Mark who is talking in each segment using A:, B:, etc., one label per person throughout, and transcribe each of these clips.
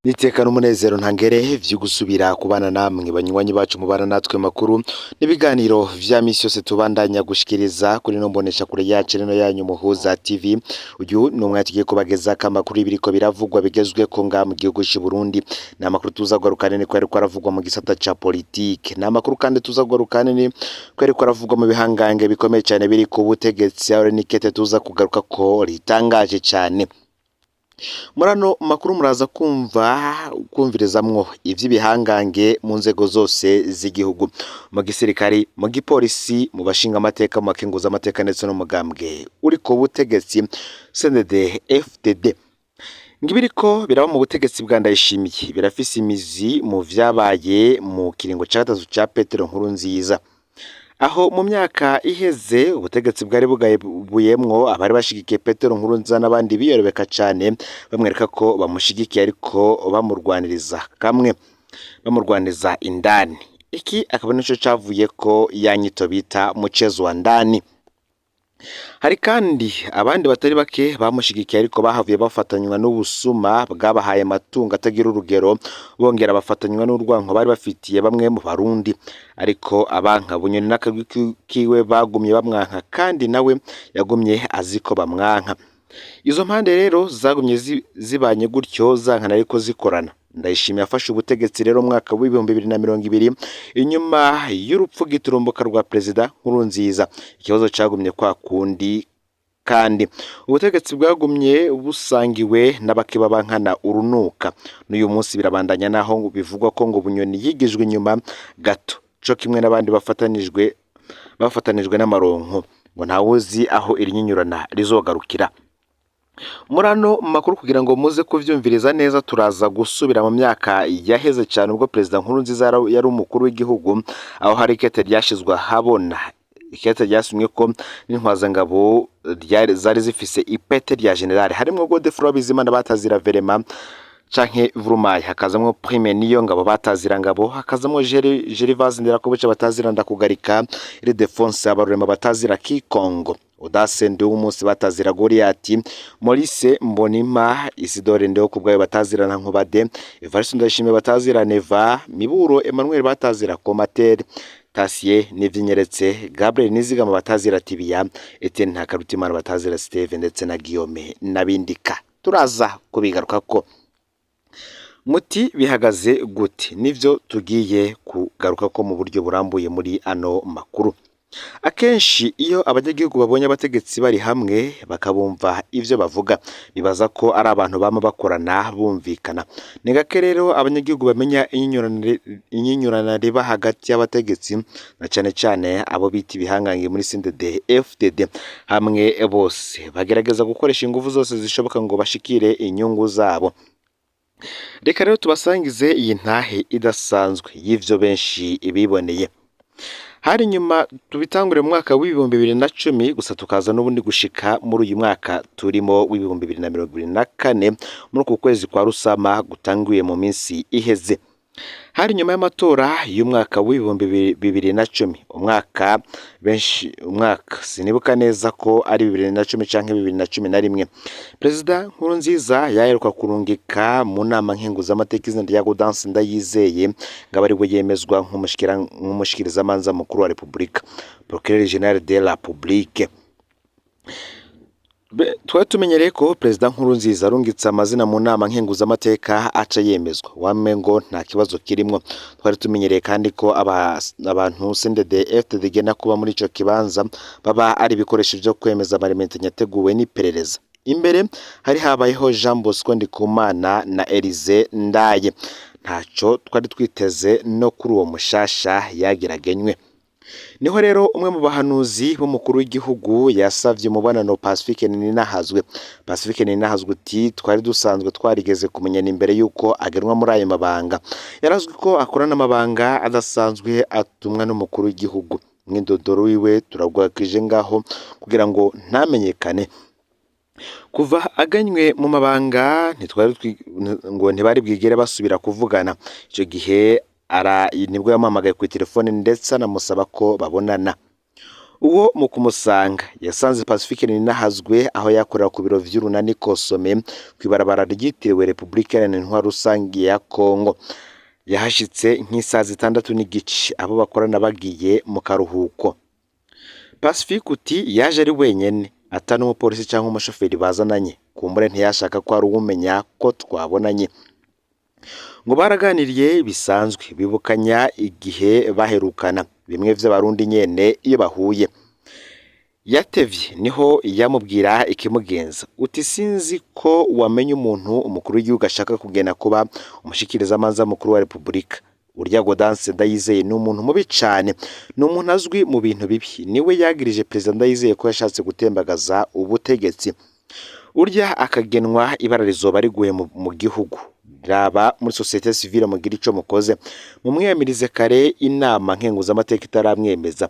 A: N'iteka n'umunezero ntangere vyo gusubira kubana namwe banywanyi bacu mubana natwe makuru n'ibiganiro vya misi yose tubandanya gushikiriza kuri no mbonesha kure yacu rino yanyu Muhuza TV. Uyu ni umwanya tugiye kubagezako amakuru y'ibiriko biravugwa bigezweko ngaha mu gihugu c'u Burundi. Ni amakuru tuza kugaruka nini ko yariko aravugwa mu gisata ca politike. Ni amakuru kandi tuza kugaruka nini ko yariko aravugwa mu bihangange bikomeye cane biri ku butegetsi, aho n'ikete tuza kugaruka ko ritangaje cane. Muri ano makuru muraza kumva kumvirizamwo ivy'ibihangange mu nzego zose z'igihugu, mu gisirikari, mu gipolisi, mu bashingamateka, mu bakenguzamateka ndetse n'umugambwe uri ku butegetsi CNDD FDD. Ngibiriko biraba mu butegetsi bwa Ndayishimiye birafise imizi mu vyabaye mu kiringo ca gatatu ca Petero Nkurunziza. Aho mu myaka iheze ubutegetsi bwari bugabuyemwo abari bashigikiye Petero Nkurunziza n'abandi biyorobeka cane bamwereka ko bamushigikiye ariko bamurwaniriza kamwe bamurwaniriza indani. Iki akaba nico cavuyeko ya nyito bita muchezo wa ndani. Hari kandi abandi batari bake bamushigikiye ariko bahavuye bafatanywa n'ubusuma bwabahaye amatungo atagira urugero, bongera bafatanywa n'urwanko bari bafitiye bamwe mu Barundi. Ariko abanka Bunyoni n'akagwi kiwe bagumye bamwanka kandi nawe yagumye azi ko bamwanka. Izo mpande rero zagumye zibanye gutyo zankana ariko zikorana. Ndayishimiye afashe ubutegetsi rero mu mwaka w'2020 inyuma y'urupfu giturumbuka rwa Perezida Nkurunziza. Ikibazo cagumye kwa kundi kandi ubutegetsi bwagumye busangiwe n'abakeba bankana urunuka. N'uyu munsi birabandanya naho bivugwa ko ngo Bunyoni yigijwe inyuma gato co kimwe n'abandi bafatanijwe n'amaronko, ngo ntawuzi aho iri nyinyurana rizogarukira. Muri ano makuru kugira ngo muze kuvyumviriza neza turaza gusubira mu myaka yaheze cane ubwo Perezida Nkurunziza yari umukuru w'igihugu, aho hari ikete ryashizwe ahabona, ikete ryasumwe ko n'intwazangabo zari zifise ipete rya generale, harimwo Godefroid Bizimana batazira Verema canke Vurumayi, hakazamwo Prime Niyongabo batazira Ngabo, hakazamwo Gervase Nderakobuca batazira Ndakugarika, Ildefonse Habarurema batazira Kikongo, Audace Ndiwumunsi batazira Goliath, Maurice Mbonimpa, Isidore Ndihokubwayo batazira na Nkubade, Evariste Ndayishimiye batazira Neva, Miburo Emmanuel batazira Komateri, Tasie Nivy'inyeretse, Gabriel Nizigama batazira Tibiya, Etienne Ntakarutimana batazira Steve ndetse na Guillaume Nabindika. Turaza kubigarukako. Muti bihagaze gute? Nivyo tugiye kugarukako mu buryo burambuye muri ano makuru. Akenshi iyo abanyagihugu babonye abategetsi bari hamwe bakabumva ivyo bavuga, bibaza ko ari abantu bama bakorana bumvikana. Ni gake rero abanyagihugu bamenya inyinyurana riba hagati y'abategetsi na cane cane abo bita ibihangange muri CNDD FDD. Hamwe bose bagerageza gukoresha inguvu zose zishoboka ngo bashikire inyungu zabo. Reka rero tubasangize iyi ntahe idasanzwe y'ivyo benshi biboneye. Hari nyuma tubitangure mu mwaka w'2010 gusa tukaza n'ubundi gushika muri uyu mwaka turimo w'2024 muri uku kwezi kwa Rusama gutanguye mu minsi iheze. Hari nyuma y'amatora y'umwaka w'2010, umwaka benshi umwaka sinibuka neza ko ari 2010 canke 2011. Perezida Nkurunziza yaheruka kurungika mu nama nkenguzamateka izina rya Gaudence Ndayizeye ngo abe ariwe yemezwa nk'umushikirizamanza mukuru wa Repubulika, Procureur Général de la République. Twari tumenyereye ko Perezida Nkurunziza arungitse amazina mu nama nkenguzamateka aca yemezwa, wame ngo nta kibazo kirimwo. Twari tumenyereye kandi ko abantu CNDD FDD igena kuba muri ico kibanza baba ari ibikoresho vyo kwemeza amarementanya yateguwe n'iperereza. Imbere hari habayeho Jean Bosco Ndikumana na Elise Ndaye. Ntaco twari twiteze no kuri uwo mushasha yageragenywe. Niho rero umwe mu bahanuzi b'umukuru w'igihugu yasavye umubonano Pacifique Nininahazwe. Pacifique Nininahazwe uti twari dusanzwe twarigeze kumenyana imbere yuko agenwa muri ayo mabanga. Yarazwi ko akorana amabanga adasanzwe atumwa n'umukuru w'igihugu. Mwidondoro wiwe turagwakije ngaho kugira ngo ntamenyekane. Kuva aganywe mu mabanga ntitwari ngo ntibari bwigere basubira kuvugana. Ico gihe nibwo yamuhamagaye ku telefone ndetse anamusaba ko babonana. Uwo mu kumusanga yasanze Pacifique Nininahazwe aho yakorera ku biro vy'urunani Kosome kw'ibarabara ryitiriwe Repubulika Iharanira Intwaro Rusangi ya Kongo. Yahashitse nk'isaha 6:30 abo bakorana bagiye mu karuhuko. Pacifique uti yaje ari wenyene ata n'umupolisi canke umushoferi bazananye, kumbure ntiyashaka ko hari uwumenya ko twabonanye. Ngo baraganiriye bisanzwe bibukanya igihe baherukana, bimwe vy'abarundi nyene iyo bahuye. Yatevye niho yamubwira ikimugenza, uti sinzi ko wamenye umuntu umukuru w'igihugu ashaka kugena kuba umushikirizamanza mukuru wa Repubulika. Urya Gaudence Ndayizeye ni umuntu mubi cane, ni umuntu azwi mu bintu bibi, niwe yagirije Perezida Ndayizeye ko yashatse gutembagaza ubutegetsi. Urya akagenwa ibara rizoba riguye mu gihugu. Raba muri société civile mugire ico mukoze, mumwiyamirize kare inama nkenguzamateka itaramwemeza.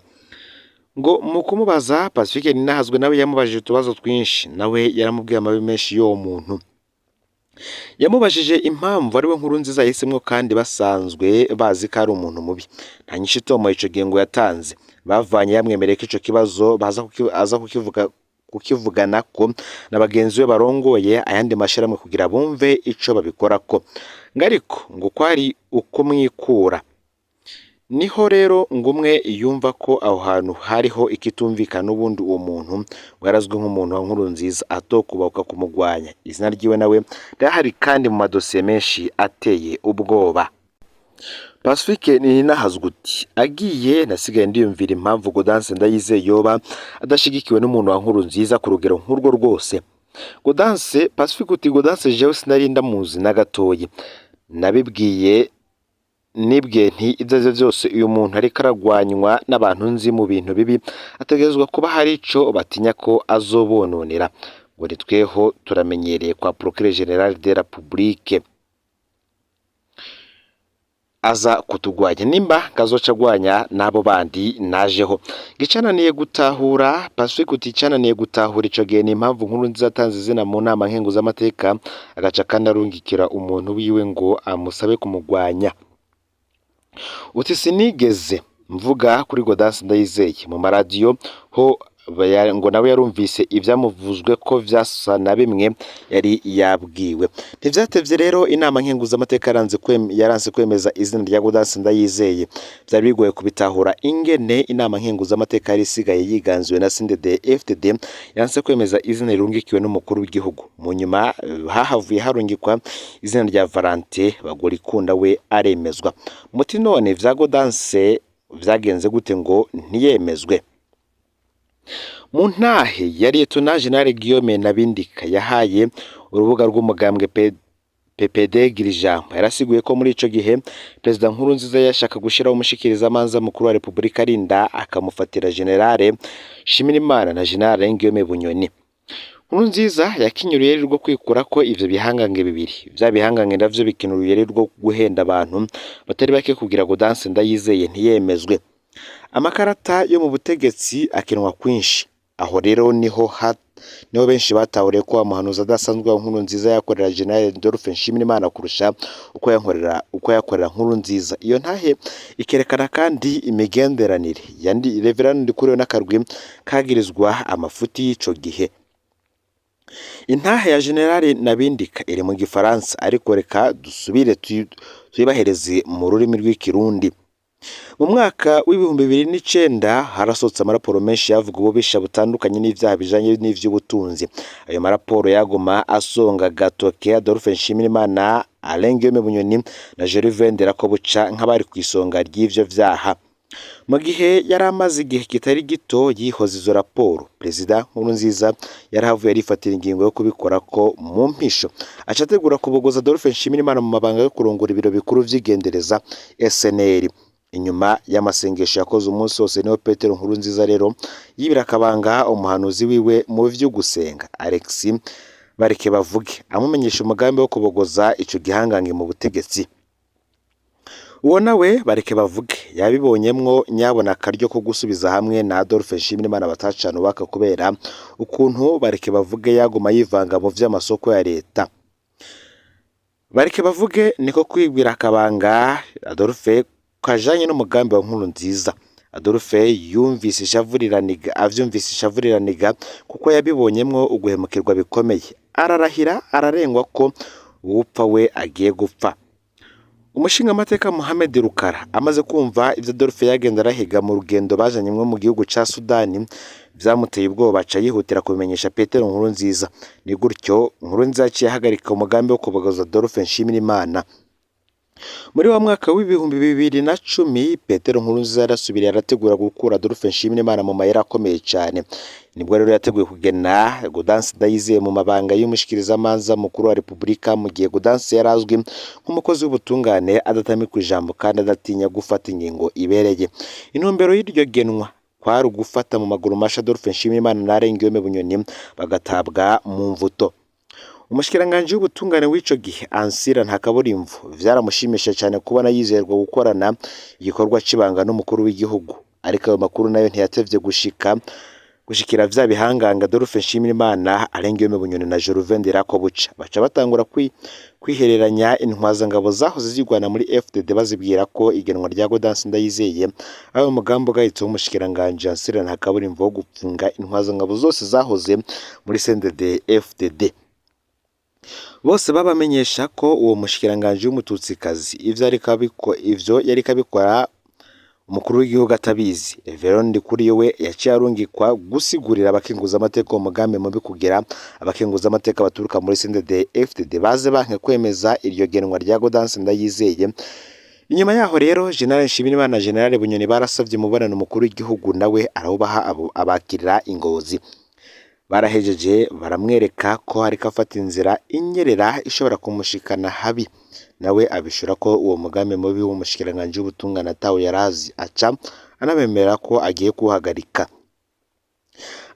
A: Ngo mu kumubaza Pacifique Nininahazwe nawe yamubajije utubazo twinshi, nawe yaramubwiye amabi menshi y'uwo muntu. Yamubajije impamvu ariwe Nkurunziza yahisemwo kandi basanzwe bazi ko ari umuntu mubi. Nta nyishu itomoye ico gihe ngo yatanze. Bavanye yamwemereye ko ico kibazo baza aza kukivuganako na bagenzi be barongoye ayandi mashirahamwe kugira bumve ico babikorako. Ngo ariko ngo kwari ukumwikura. Niho rero ngo umwe yumva ko aho hantu hariho ikitumvikana n'ubundi uwo muntu ngo yarazwi nk'umuntu wa Nkurunziza atokubahuka kumugwanya. Izina ryiwe nawe rirahari kandi mu madosiye menshi ateye ubwoba. Pacifique Nininahazwe uti agiye nasigaye ndiyumvira impamvu Gaudence Ndayizeye yoba adashigikiwe n'umuntu wa Nkurunziza ku rugero nk'urwo rwose. Gaudence Pacifique uti Gaudence jewe sinari ndamuzi na gatoyi, nabibwiye nibwiye nti ibyo arivyo vyose uyu muntu ariko aragwanywa n'abantu nzi mu bintu bibi, ategerezwa kuba hari ico batinya ko azobononera. Ngo nitweho turamenyereye kwa Procureur Général de la République aza kutugwanya, nimba kazoca agwanya n'abo bandi najeho. Gicananiye gutahura Pacifique uti icananiye gutahura ico gihe ni impamvu Nkurunziza yatanze izina mu nama nkenguzamateka, agaca kandi arungikira umuntu wiwe ngo amusabe kumugwanya. Uti sinigeze mvuga kuri Gaudence Ndayizeye mu maradiyo ho, ngo nawe yarumvise ivyamuvuzwe ko vyasa na bimwe yari yabwiwe. Ntivyatevye rero inama nkenguzamateka yaranse kwemeza izina rya Gaudence Ndayizeye. Vyari bigoye kubitahura ingene inama nkenguzamateka yari isigaye yiganziwe na CNDD FDD yanse kwemeza izina rirungikiwe n'umukuru w'igihugu. Mu nyuma hahavuye harungikwa izina rya Valentin Bagorikunda, we aremezwa. Muti none vya Gaudence vyagenze gute ngo ntiyemezwe? Mu ntahe ya Lieutenant General Guillaume Nabindika yahaye urubuga rw'umugambwe PPD Girijambo, yarasiguye ko muri ico gihe Perezida Nkurunziza yashaka gushiraho umushikirizamanza mukuru wa Repubulika arinda akamufatira General Nshimirimana na General Guillaume Bunyoni. Nkurunziza yakinye uruyeri rwo kwikura ko ivyo bihangange bibiri, vya bihangange navyo bikina uruyeri rwo guhenda abantu batari bake kugira Gaudence Ndayizeye ntiyemezwe. Amakarata yo mu butegetsi akinwa kwinshi. Aho rero niho benshi batahuriye ko wa muhanuzi adasanzwe wa Nkurunziza yakorera General Adolphe Nshimirimana kurusha uko yakorera Nkurunziza. Iyo ntahe ikerekana kandi imigenderanire ya Reverend Ndikuriyo n'akarwi kagirizwa amafuti y'ico gihe. Intahe ya General Nabindika iri mu gifaransa, ariko reka dusubire tuyibahereze mu rurimi rw'ikirundi. Mu mwaka w'2009 harasohotse amaraporo menshi yavuga ububisha butandukanye n'ivyaha bijanye n'ivy'ubutunzi. Ayo maraporo yaguma asonga gatoke Adolphe Nshimirimana, Alain Guillaume Bunyoni na Gervais Nderakobuca nk'abari kw'isonga ry'ivyo vyaha. Mu gihe yari amaze igihe kitari gito yihoza izo raporo, Perezida Nkurunziza yarahavuye arifatira ingingo yo kubikorako mu mpisho, aca ategura kubogoza Adolphe Nshimirimana mu mabanga yo kurongora ibiro bikuru vy'igendereza SNL. Inyuma y'amasengesho yakoze umunsi wose niho Petero Nkurunziza rero yibira akabanga umuhanuzi wiwe mu vy'ugusenga Alex Bareke bavuge, amumenyesha umugambi wo kubogoza ico gihangange mu butegetsi. Uwo nawe Bareke bavuge yabibonyemwo nyabona akaryo ko gusubiza hamwe na Adolphe Nshimirimana batacana uwaka, kubera ukuntu Bareke bavuge yaguma yivanga mu vy'amasoko ya leta. Bareke bavuge niko kwibwira akabanga Adolphe kajanye n'umugambi wa Nkurunziza, Adolphe yumvise ishavu riraniga, avyumvise ishavu riraniga kuko yabibonyemwo uguhemukirwa bikomeye. Ararahira ararengwa ko uwupfa we agiye gupfa. Umushingamateka Mohamed Rukara amaze kumva ivyo Adolphe yagenda arahiga mu rugendo bajanyemwo mu gihugu ca Sudani, vyamuteye ubwoba, aca yihutira kubimenyesha Petero Nkurunziza. Ni gutyo Nkurunziza yaciye ahagarika umugambi wo kubogoza Adolphe Nshimirimana. Muri wa mwaka w'2010, Petero Nkurunziza yarasubiriye arategura gukura Adolphe Nshimirimana mu mayeri akomeye cane. Nibwo rero yateguye kugena Gaudence Ndayizeye mu mabanga y'umushikirizamanza mukuru wa Repubulika, mu gihe Gaudence yari azwi nk'umukozi w'ubutungane adatamikwa ijambo kandi adatinya gufata ingingo ibereye. Intumbero y'iryo genwa kwari ugufata mu maguru masha Adolphe Nshimirimana na Alain Guillaume Bunyoni bagatabwa mu mvuto. Umushikiranganji w'ubutungane w'ico gihe, Ansira Ntakaburimvu, vyaramushimishije cane kubona yizerwa gukorana igikorwa c'ibanga n'umukuru w'igihugu. Ariko ayo makuru nayo ntiyatevye gushikira vya bihanganga Adolphe Nshimirimana, Alain Guillaume Bunyoni na Gervais Ndirakobuca. Baca batangura kwihereranya intwazangabo zahoze zigwana muri FDD, bazibwira ko igenwa rya Gaudence Ndayizeye ari umugambi ugayitse w'umushikiranganji Ansira Ntakaburimvu wo gupfunga intwazangabo zose zahoze muri CNDD FDD. Bose babamenyesha ko uwo mushikiranganji w'umututsikazi ivyo yariko abikora umukuru w'igihugu atabizi. Reverend Ndikuriyo we yaciye arungikwa gusigurira abakenguzamateka uwo mugambi mubi, kugira abakenguzamateka baturuka muri CNDD FDD baze banke kwemeza iryo genwa rya Gaudence Ndayizeye. Inyuma yaho rero, General Nshimirimana na General Bunyoni barasavye umubonano umukuru w'igihugu, nawe arawubaha, abakirira i Ngozi. Barahejeje baramwereka ko ariko afata inzira inyerera ishobora kumushikana habi, nawe abishura ko uwo mugambi mubi w'umushikiranganji w'ubutungane atawo yarazi, aca anabemerera ko agiye kuwuhagarika.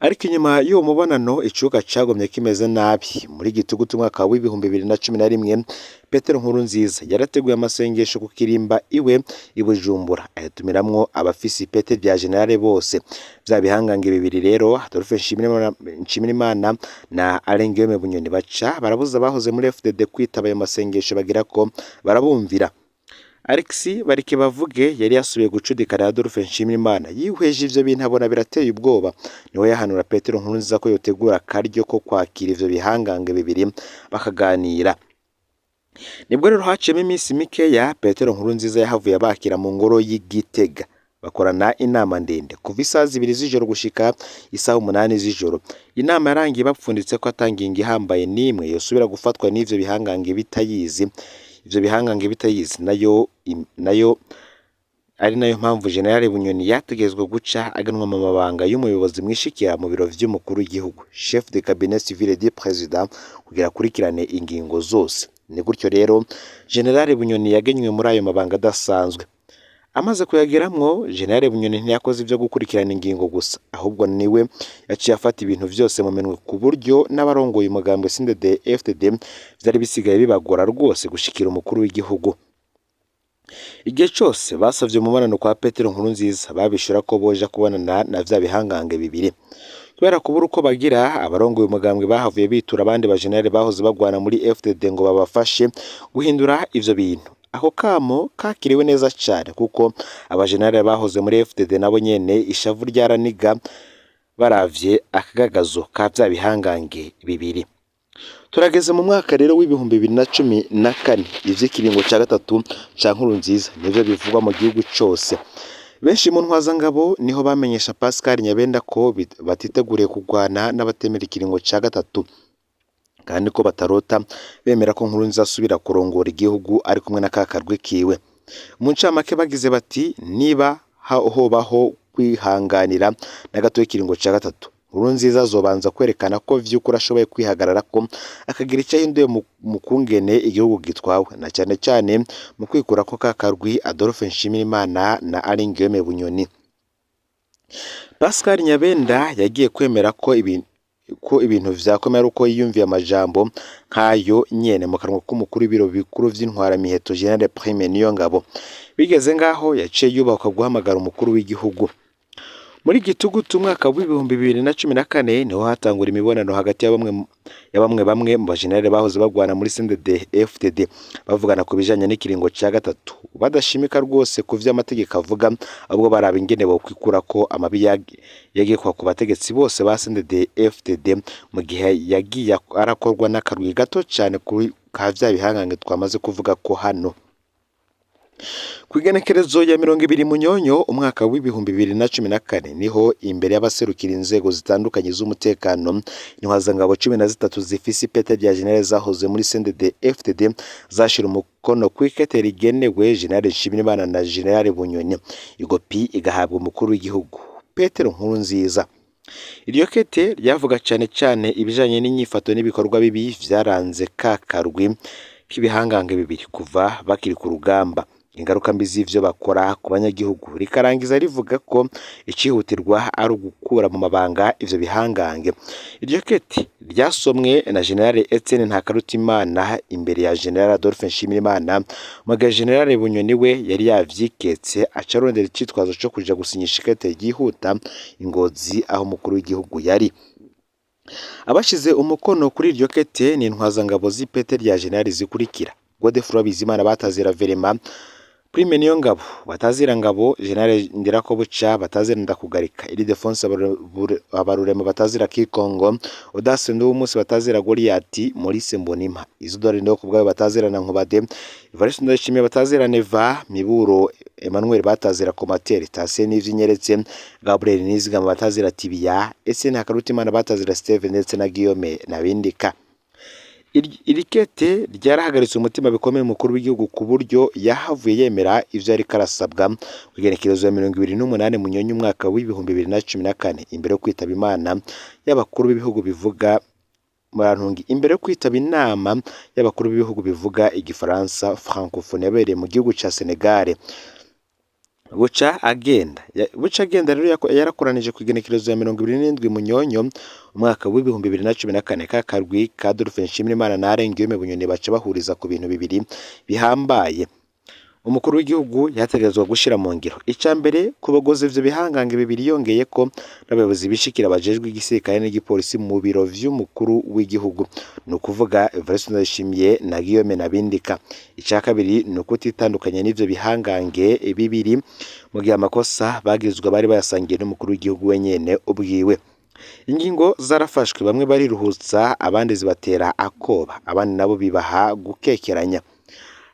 A: Ariko inyuma y'uwo mubonano icuka cagumye kimeze nabi. Muri gitugutu umwaka w'2011, Petero Nkurunziza yarateguye amasengesho ku kirimba iwe i Bujumbura, ayatumiramwo abafise ipete vya generale bose. Vya bihangange bibiri rero, Adolphe Nshimirimana na Alain Guillaume Bunyoni, baca barabuza abahoze muri FDD kwitaba ayo masengesho, bagira ko barabumvira. Alexis Barikebavuge yari yasubiye gucudikana na Adolphe Nshimirimana, yihweje ivyo bintu abona birateye ubwoba. Niwe yahanura Petero Nkurunziza ko yotegura akaryo ko kwakira ivyo bihangange bibiri bakaganira. Nibwo rero haciyemo iminsi mikeya, Petero Nkurunziza yahavuye abakira mu ngoro y'Igitega, bakorana inama ndende kuva isaha 2 z'ijoro gushika isaha 8 z'ijoro. Inama yarangiye bapfunditse ko ata ngingo ihambaye n'imwe yosubira gufatwa n'ivyo bihangange bitayizi, ivyo bihangange bitayizi nayo ari nayo mpamvu General Bunyoni yategerezwa guca aganwa mu mabanga y'umuyobozi mwishikira mu biro vy'umukuru w'igihugu, chef de cabinet civil du président, kugira akurikirane ingingo zose. Ni gutyo rero General Bunyoni yagenywe muri ayo mabanga adasanzwe. Amaze kuyageramwo, General Bunyoni ntiyakoze ivyo gukurikirana ingingo gusa, ahubwo niwe yaciye afata ibintu vyose mu minwe, ku buryo n'abarongoye umugambwe CNDD FDD vyari bisigaye bibagora rwose gushikira umukuru w'igihugu. Igihe cose basavye umubonano kwa Petero Nkurunziza, babishura ko boja kubonana na vya bihangange bibiri. Kubera kubura uko bagira, abarongoye umugambwe bahavuye bitura abandi bajenerali bahoze bagwana muri FDD ngo babafashe guhindura ivyo bintu. Ako kamo kakiriwe neza cane, kuko abajenerali bahoze muri FDD nabo nyene ishavu ryaraniga baravye akagagazo ka vya bihangange bibiri. Turageze mu mwaka rero w'2014, ivy'ikiringo ca gatatu ca Nkurunziza nivyo bivugwa mu gihugu cose. Benshi mu ntwazangabo niho bamenyesha Pascal Nyabenda ko batiteguriye kurwana n'abatemera ikiringo ca gatatu, kandi ko batarota bemera ko Nkurunziza asubira kurongora igihugu ari kumwe na ka karwi kiwe. Mu ncamake bagize bati: niba hobaho kwihanganira na gato ikiringo ca gatatu, Nkurunziza azobanza kwerekana ko vy'ukuri ashoboye kwihagararako, akagira ico ahinduye mu kungene igihugu gitwawe, na cane cane mu kwikurako ka karwi Adolphe Nshimirimana na Alain Guillaume Bunyoni. Pascal Nyabenda yagiye kwemera ko ibintu vyakomeye ari uko yiyumviye amajambo nk'ayo nyene mu kanwa k'umukuru w'ibiro bikuru vy'intwaramiheto, General Prime Niyongabo. Bigeze ngaho yaciye yubahwa guhamagara umukuru w'igihugu. Muri gitugutu umwaka w'2014 niho hatangura imibonano hagati ya bamwe ya bamwe bamwe mu bajenerali bahoze bagwana muri CNDD FDD, bavugana ku bijanye n'ikiringo ca gatatu, badashimika rwose ku vyo amategeko avuga, ahubwo baraba ingene bokwikurako amabi yagekwa ku bategetsi bose ba CNDD FDD, mu gihe yagiye arakorwa n'akarwi gato cane kuri ka vya bihangange twamaze kuvuga ko hano. Kw'igenekerezo ya 20 Munyonyo umwaka w'2014 niho imbere y'abaserukira inzego zitandukanye z'umutekano, intwazangabo 13 zifise ipete rya general zahoze muri CNDD FDD zashira umukono kw'ikete rigenewe General Nshimirimana na General Bunyoni, ikopi igahabwa umukuru w'igihugu Petero Nkurunziza. Iryo kete ryavuga cane cane ibijanye n'inyifato n'ibikorwa bibi vyaranze ka karwi k'ibihangange bibiri kuva bakiri ku rugamba, ingaruka mbi z'ivyo bakora ku banyagihugu, rikarangiza rivuga ko icihutirwa ari ugukura mu mabanga ivyo bihangange. Iryo kete ryasomwe na General Etienne Ntakarutimana imbere ya General Adolphe Nshimirimana, mu gihe General Bunyoni we yari yavyiketse, aca arondera icitwazo co kuja gusinyisha ikete ryihuta i Ngozi aho umukuru w'igihugu yari. Abashize umukono kuri iryo kete ni intwazangabo z'ipete rya general zikurikira: Godefroid Bizimana batazira Verema, Prime Niyongabo batazira Ngabo, General Ndirakobuca batazira Ndakugarika, Ildefonse Habarurema batazira Kikongo, Audace Nduwumunsi batazira Goliath, Maurice Mbonimpa, Isidore Ndihokubwayo batazira na Nkubade, Evariste Ndayishimiye batazira Neva, Miburo Emmanuel batazira Komateri, Tasie Nivyinyeretse, Gabriel Nizigama batazira Tibiya, Etienne Hakarutimana batazira Steve ndetse na Guillaume Nabindika. Iri kete ryarahagaritse umutima bikomeye umukuru w'igihugu, ku buryo yahavuye yemera ivyo yariko arasabwa kw'igenekerezo ya 28 Munyonyo umwaka w'2014, imbere yo kwitaba Imana y'abakuru b'ibihugu bivuga Murantungi, imbere yo kwitaba inama y'abakuru b'ibihugu bivuga igifaransa francophonie yabereye mu gihugu ca Senegal. Buca agenda rero yarakoranije kw'igenekerezo ya 27 Munyonyo umwaka w'2014 ka karwi ka Adolphe Nshimirimana na Alain Guillaume Bunyoni, baca bahuriza ku bintu bibiri bihambaye umukuru w'igihugu yategerezwa gushira mu ngiro. Ica mbere, kubogoza ivyo bihangange bibiri, yongeye ko n'abayobozi bishikira bajejwe igisirikare n'igipolisi mu biro vy'umukuru w'igihugu, ni ukuvuga Evariste Ndayishimiye na Guillaume Nabindika. Ica kabiri ni ukutitandukanya n'ivyo bihangange bibiri mu gihe amakosa bagirizwa bari bayasangiye n'umukuru w'igihugu wenyene ubwiwe. Ingingo zarafashwe, bamwe bariruhutsa, abandi zibatera akoba, abandi nabo bibaha gukekeranya.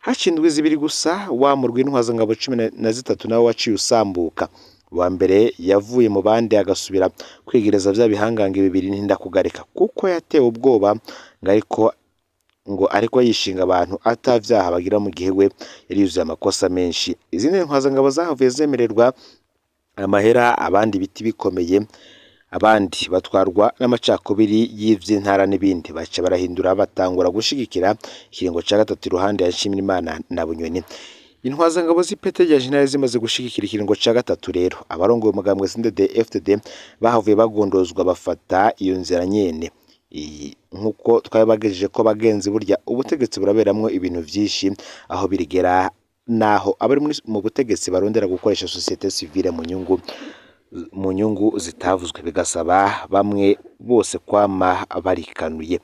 A: Haciye indwi 2 gusa, wa murwi w'intwazangabo 13 nawo waciye usambuka. Uwa mbere yavuye mu bandi agasubira kwigereza vya bihangange bibiri ntindakugarika, kuko yatewe ubwoba ngo ariko yishinga abantu ata vyaha bagira, mu gihe we yari yuzuye amakosa menshi. Izindi ntwazangabo zahavuye zemererwa amahera, abandi ibiti bikomeye, abandi batwarwa n'amacakubiri y'ivy'intara n'ibindi, baca barahindura batangura gushigikira ikiringo ca gatatu iruhande ya Nshimirimana na Bunyoni. Intwazangabo z'ipete rya general zimaze gushigikira ikiringo ca gatatu rero, abarongoye umugambwe CNDD FDD bahavuye bagondozwa bafata iyo nzira nyene. Iyi nkuko twabibagejeje ko bagenzi, burya ubutegetsi buraberamwo ibintu vyinshi, aho birigera naho abari mu butegetsi barondera gukoresha société civile mu nyungu zitavuzwe, bigasaba bamwe bose kwama barikanuye.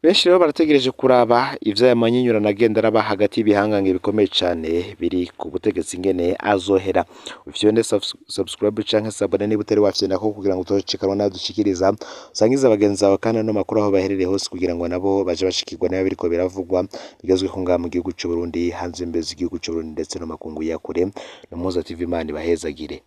A: Benshi rero barategereje kuraba ivyo aya manyinyurano agenda araba hagati y'ibihangange bikomeye cane biri ku butegetsi ingene azohera. Ufyonde subscribe canke s'abonner niba utari wafyondako, kugira ngo utocikanwa nayo dushikiriza. Usangize abagenzi bawe kandi ano makuru aho baherereye hose, kugira ngo nabo baje bashikirwa niba biriko biravugwa bigezweho ngaha mu gihugu c'Uburundi, hanze y'imbibe z'igihugu c'Uburundi, ndetse no makungu ya kure. No Muhoza TV, Imana ibahezagire.